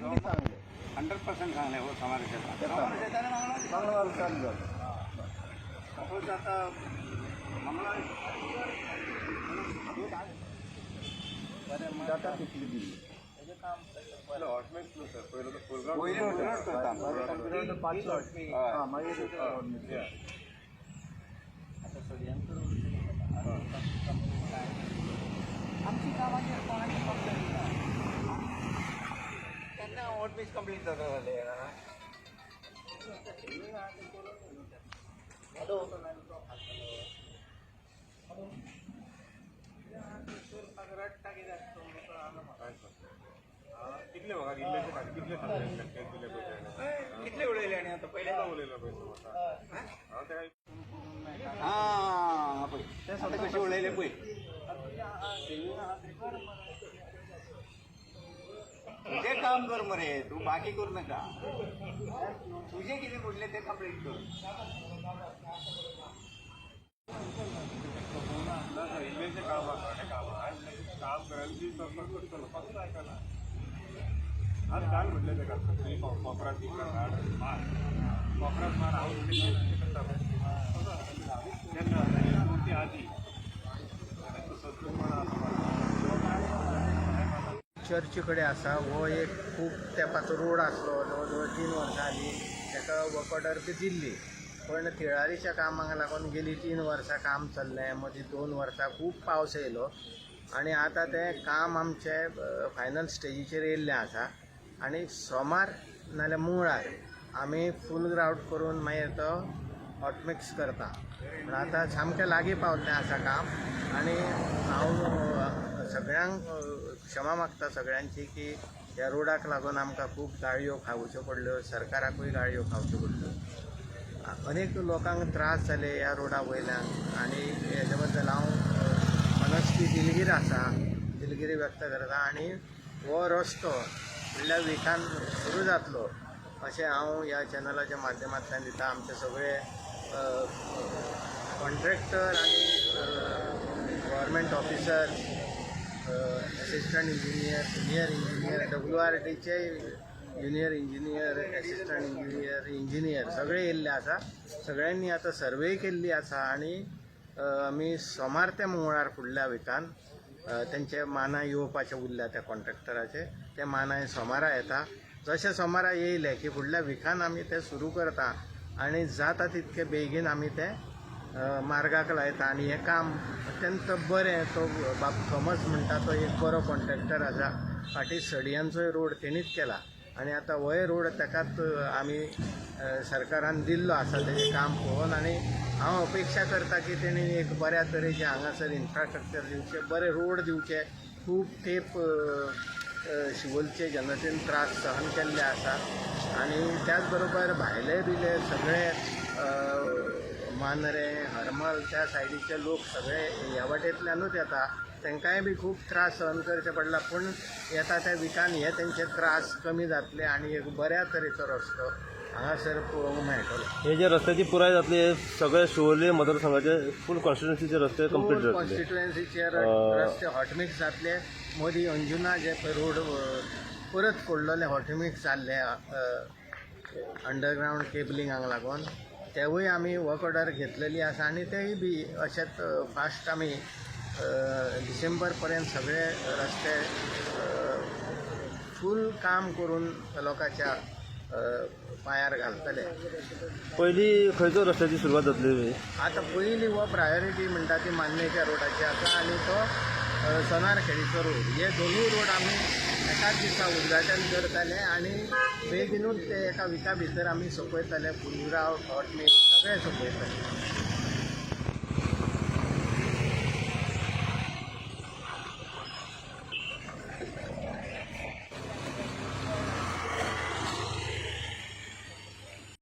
बी सांगलें. 100% सांगलें हो सोमार शेतान. येता. सोमार शेतान मंगळवार. मंगळवार चालू जालें. सपोज आतां मंगळवार. जाता तितली दिली. पयलीं फुल ग्रावंड करता. मागीर हय. मागीर. आमची कामाचेर कोणाची कंप्लेन ना. केन्ना हॉटमिक्स कंप्लीट जाता जालें. हॅलो, कितले वखत इल्लेशे खातीर कितले सांगले, दिले पयशे? कितले उडयले आनी आतां पयले उलयलो पयशे म्हाका हांव तेका. आं, पळय आतां कशें उडयले पळय. तुजें काम कर मरे, तूं बाकी करूं नाका. तुजें कितें उरलें तें कंप्लीट कर. ना सर, इल्लेशें काम आसा, थोडें काम आहा इल्लेशें. काम कर आनी ती करतलो कसो आयकना. आज काल म्हटलें तेका, तुमी कोपरात बिपरात हाड मार, कोपरात मार. हांव म्हणलें करता पळय कसो आयकना. केन्ना जाता ती आदी आनी तो सद्दां आसा. चर्ची कडेन आसा हो एक खूब तेंपाचो रोड आसलो. जवळ जवळ 3 वर्सां जालीं ताका वर्क ऑर्डर बी दिल्ली, पण तिळारीच्या कामाक लागून गेली 3 वर्सां काम चल्लें. मदीं 2 वर्सां खूब पावस येयलो आनी आतां तें काम आमचें फायनल स्टेजीचेर येयल्लें आसा आनी सोमार नाल्यार मंगळार आमी फूल ग्रावट करून मागीर तो हॉटमिक्स करता. पूण आतां सामकें लागीं पावल्लें आसा काम आनी हांव सगळ्यांक क्षमा मागता सगळ्यांची की ह्या रोडाक लागून आमकां खूब गाळयो खावच्यो पडल्यो, सरकाराकूय गाळयो खावच्यो पडल्यो, अनेक लोकांक त्रास जाले ह्या रोडा वयल्यान. आनी हेजे बद्दल हांव मनस्की दिलगीर आसा, दिलगिरी व्यक्त करता आनी हो रस्तो फुडल्या विकान सुरू जातलो अशें हांव ह्या चॅनलाच्या माध्यमांतल्यान दिता. आमचे सगळे कॉन्ट्रॅक्टर आनी government officer, assistant engineer, senior engineer, W R डीचे junior engineer, assistant engineer, engineer सगळे येयल्ले आसा. सगळ्यांनी आतां सर्वे केल्ली आसा आनी आमी सोमार ते मंगळार फुडल्या विकान तेंचे मानाय येवपाचे उरल्या, त्या कॉन्ट्रॅक्टराचे ते मानाय सोमारा येता. जशे सोमारा येयले की फुडल्या विकान आमी ते सुरू करता आनी जाता तितके बेगीन आमी ते मार्गाक लायता. आनी हें काम अत्यंत बरें. तो बाब थॉमस म्हणटा तो एक बरो कॉन्ट्रॅक्टर आसा. फाटीं सडयांचोय रोड तेणीच केला आनी आतां होय रोड ताकाच आमी सरकारान दिल्लो आसा. तेजें काम पळोवन आनी हांव अपेक्षा करता की तेणी एक बऱ्या तरेचें हांगासर इन्फ्रास्ट्रक्चर दिवचें, बरे रोड दिवचे. खूब तेंप शिवोलचे जनतेन त्रास सहन केल्ले आसा आनी त्याच बरोबर भायले बिले सगळे मांद्रें, हरमल त्या सायडीचे लोक सगळे ह्या वाटेंतल्यानूच येता. तांकांय बी खूब त्रास सहन करचे पडला. पूण येता त्या विकान हे तेंचे त्रास कमी जातले आनी एक बऱ्या तरेचो रस्तो हांगासर पळोवंक मेळटलो. हे जे रस्त्याची पुराय जातली, हे सगळे शिवोले मतदारसंघाचे फूल कॉन्स्टिट्युन्सीचे रस्ते कंप्लीट जातले? कॉन्स्टिट्युएन्सीचे रस्ते हॉटमिक्स जातले. मदीं अंजुना जे पळय रोड परत फोडलेले, हॉटमिक्स जाल्ले अंडरग्रावंड केबलिंगाक लागून, तेवूय आमी वर्क ऑर्डर घेतलेली आसा आनी तेय बी अशेंच फास्ट आमी डिसेंबर पर्यंत सगळे रस्ते फूल काम करून लोकांच्या पांयार घालतले. पयली खंयचो रस्त्याची सुरवात जातली? आतां पयली हो प्रायोरिटी म्हणटा ती मान्नेच्या रोडाची आसा आनी तो सोनार खेडीचो रोड. हे दोनूय रोड आमी एकाच दिसा उद्घाटन करतले आनी बेगिनूच ते एका विका भितर आमी सोंपयतले. फुलराव, हॉटमिक्स सगळें सोंपयतले.